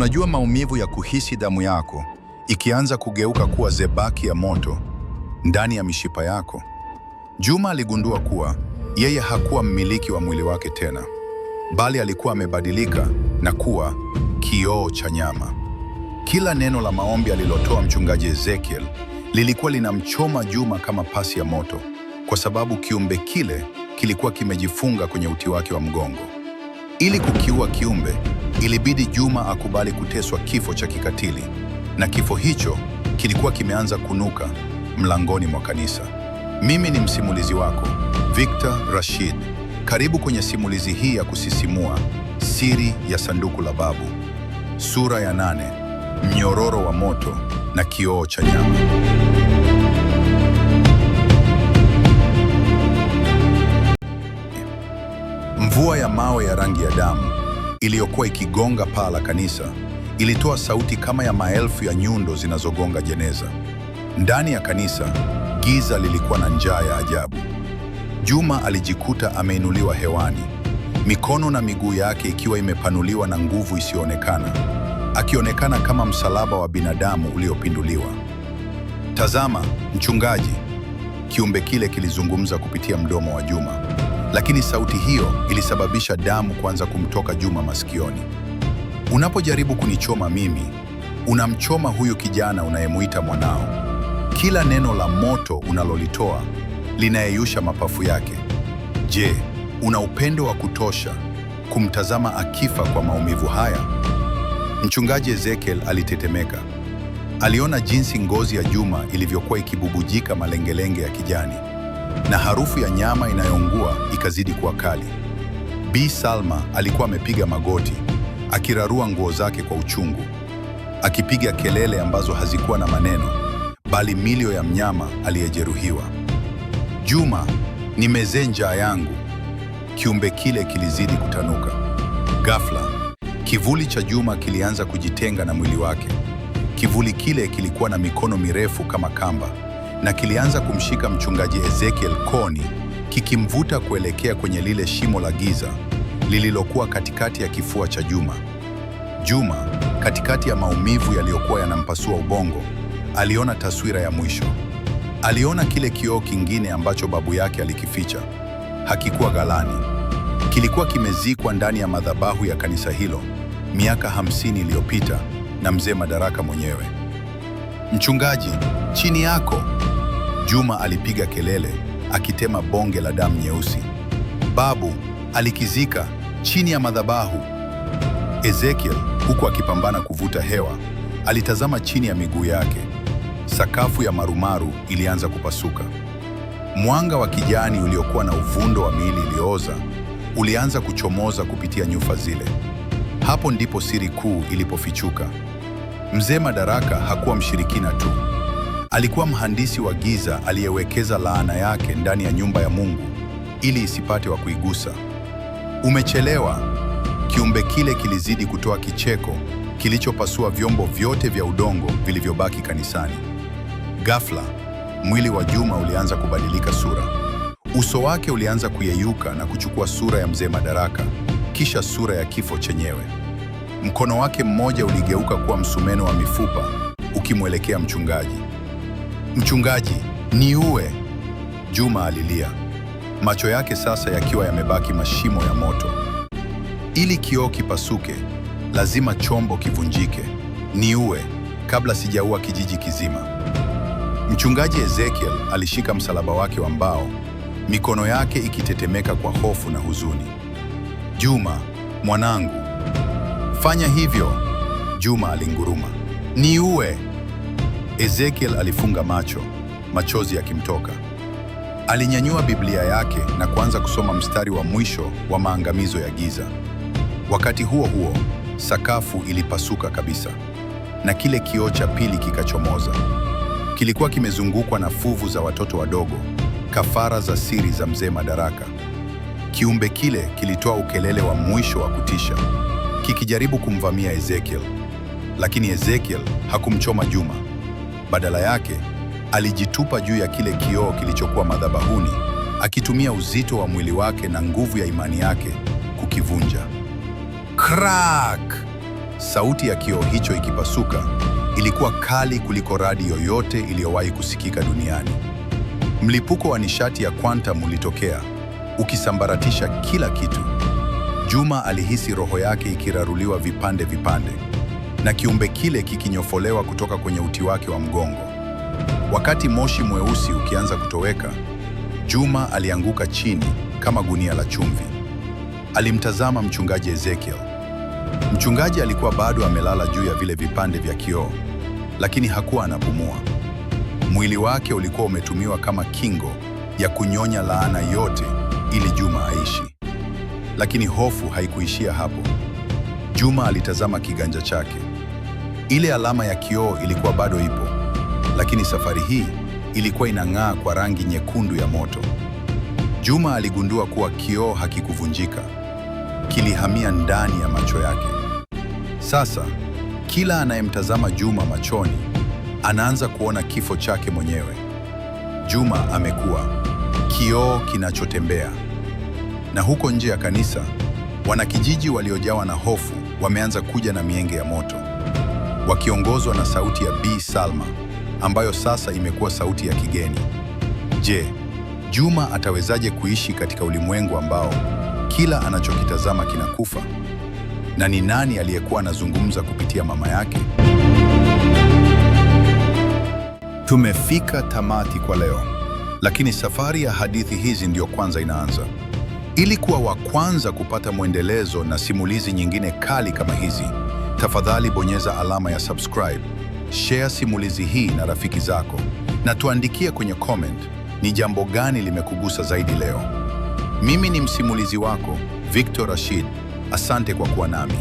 Unajua maumivu ya kuhisi damu yako ikianza kugeuka kuwa zebaki ya moto ndani ya mishipa yako? Juma aligundua kuwa yeye hakuwa mmiliki wa mwili wake tena, bali alikuwa amebadilika na kuwa kioo cha nyama. Kila neno la maombi alilotoa mchungaji Ezekiel lilikuwa linamchoma Juma kama pasi ya moto, kwa sababu kiumbe kile kilikuwa kimejifunga kwenye uti wake wa mgongo. Ili kukiua kiumbe, ilibidi Juma akubali kuteswa kifo cha kikatili, na kifo hicho kilikuwa kimeanza kunuka mlangoni mwa kanisa. Mimi ni msimulizi wako Victor Rashid. Karibu kwenye simulizi hii ya kusisimua, Siri ya Sanduku la Babu, sura ya 8, Mnyororo wa Moto na Kioo cha Nyama. Mvua ya mawe ya rangi ya damu iliyokuwa ikigonga paa la kanisa ilitoa sauti kama ya maelfu ya nyundo zinazogonga jeneza. Ndani ya kanisa, giza lilikuwa na njaa ya ajabu. Juma alijikuta ameinuliwa hewani, mikono na miguu yake ikiwa imepanuliwa na nguvu isiyoonekana, akionekana kama msalaba wa binadamu uliopinduliwa. "Tazama, mchungaji," kiumbe kile kilizungumza kupitia mdomo wa Juma, lakini sauti hiyo ilisababisha damu kuanza kumtoka Juma masikioni. "Unapojaribu kunichoma mimi, unamchoma huyu kijana unayemuita mwanao. Kila neno la moto unalolitoa linayeyusha mapafu yake. Je, una upendo wa kutosha kumtazama akifa kwa maumivu haya?" Mchungaji Ezekiel alitetemeka. Aliona jinsi ngozi ya Juma ilivyokuwa ikibubujika malengelenge ya kijani na harufu ya nyama inayoungua ikazidi kuwa kali. Bi Salma alikuwa amepiga magoti, akirarua nguo zake kwa uchungu, akipiga kelele ambazo hazikuwa na maneno, bali milio ya mnyama aliyejeruhiwa. "Juma, nimezee njaa yangu." Kiumbe kile kilizidi kutanuka. Ghafla, kivuli cha Juma kilianza kujitenga na mwili wake. Kivuli kile kilikuwa na mikono mirefu kama kamba na kilianza kumshika mchungaji Ezekiel koni, kikimvuta kuelekea kwenye lile shimo la giza lililokuwa katikati ya kifua cha Juma. Juma, katikati ya maumivu yaliyokuwa yanampasua ubongo, aliona taswira ya mwisho. Aliona kile kioo kingine ambacho babu yake alikificha. Hakikuwa ghalani. Kilikuwa kimezikwa ndani ya madhabahu ya kanisa hilo miaka 50 iliyopita na mzee Madaraka mwenyewe. "Mchungaji, chini yako!" Juma alipiga kelele akitema bonge la damu nyeusi. "Babu alikizika chini ya madhabahu." Ezekiel, huku akipambana kuvuta hewa, alitazama chini ya miguu yake. Sakafu ya marumaru ilianza kupasuka. Mwanga wa kijani uliokuwa na uvundo wa miili iliyooza ulianza kuchomoza kupitia nyufa zile. Hapo ndipo siri kuu ilipofichuka. Mzee Madaraka hakuwa mshirikina tu. Alikuwa mhandisi wa giza aliyewekeza laana yake ndani ya nyumba ya Mungu ili isipate wa kuigusa. "Umechelewa." Kiumbe kile kilizidi kutoa kicheko kilichopasua vyombo vyote vya udongo vilivyobaki kanisani. Ghafla, mwili wa Juma ulianza kubadilika sura. Uso wake ulianza kuyeyuka na kuchukua sura ya mzee Madaraka, kisha sura ya kifo chenyewe. Mkono wake mmoja uligeuka kuwa msumeno wa mifupa ukimwelekea mchungaji. "Mchungaji, niue!" Juma alilia, macho yake sasa yakiwa yamebaki mashimo ya moto. "Ili kioo kipasuke, lazima chombo kivunjike. Niue kabla sijaua kijiji kizima." Mchungaji Ezekiel alishika msalaba wake wa mbao, mikono yake ikitetemeka kwa hofu na huzuni. "Juma, mwanangu, fanya hivyo!" Juma alinguruma. "Niue!" Ezekiel alifunga macho, machozi yakimtoka. Alinyanyua Biblia yake na kuanza kusoma mstari wa mwisho wa maangamizo ya giza. Wakati huo huo, sakafu ilipasuka kabisa na kile kioo cha pili kikachomoza. Kilikuwa kimezungukwa na fuvu za watoto wadogo, kafara za siri za mzee Madaraka. Kiumbe kile kilitoa ukelele wa mwisho wa kutisha, kikijaribu kumvamia Ezekiel. Lakini Ezekiel hakumchoma Juma. Badala yake, alijitupa juu ya kile kioo kilichokuwa madhabahuni, akitumia uzito wa mwili wake na nguvu ya imani yake kukivunja. Crack! Sauti ya kioo hicho ikipasuka ilikuwa kali kuliko radi yoyote iliyowahi kusikika duniani. Mlipuko wa nishati ya quantum ulitokea, ukisambaratisha kila kitu. Juma alihisi roho yake ikiraruliwa vipande vipande na kiumbe kile kikinyofolewa kutoka kwenye uti wake wa mgongo. Wakati moshi mweusi ukianza kutoweka, Juma alianguka chini kama gunia la chumvi. Alimtazama mchungaji Ezekiel. Mchungaji alikuwa bado amelala juu ya vile vipande vya kioo, lakini hakuwa anapumua. Mwili wake ulikuwa umetumiwa kama kingo ya kunyonya laana yote ili Juma aishi. Lakini hofu haikuishia hapo. Juma alitazama kiganja chake. Ile alama ya kioo ilikuwa bado ipo, lakini safari hii ilikuwa inang'aa kwa rangi nyekundu ya moto. Juma aligundua kuwa kioo hakikuvunjika, kilihamia ndani ya macho yake. Sasa kila anayemtazama Juma machoni anaanza kuona kifo chake mwenyewe. Juma amekuwa kioo kinachotembea. Na huko nje ya kanisa, wanakijiji waliojawa na hofu wameanza kuja na mienge ya moto, wakiongozwa na sauti ya Bi Salma ambayo sasa imekuwa sauti ya kigeni. Je, Juma atawezaje kuishi katika ulimwengu ambao kila anachokitazama kinakufa? Na ni nani aliyekuwa anazungumza kupitia mama yake? Tumefika tamati kwa leo, lakini safari ya hadithi hizi ndiyo kwanza inaanza. Ili kuwa wa kwanza kupata mwendelezo na simulizi nyingine kali kama hizi, tafadhali bonyeza alama ya subscribe, share simulizi hii na rafiki zako, na tuandikie kwenye comment ni jambo gani limekugusa zaidi leo. Mimi ni msimulizi wako Victor Rashid. Asante kwa kuwa nami.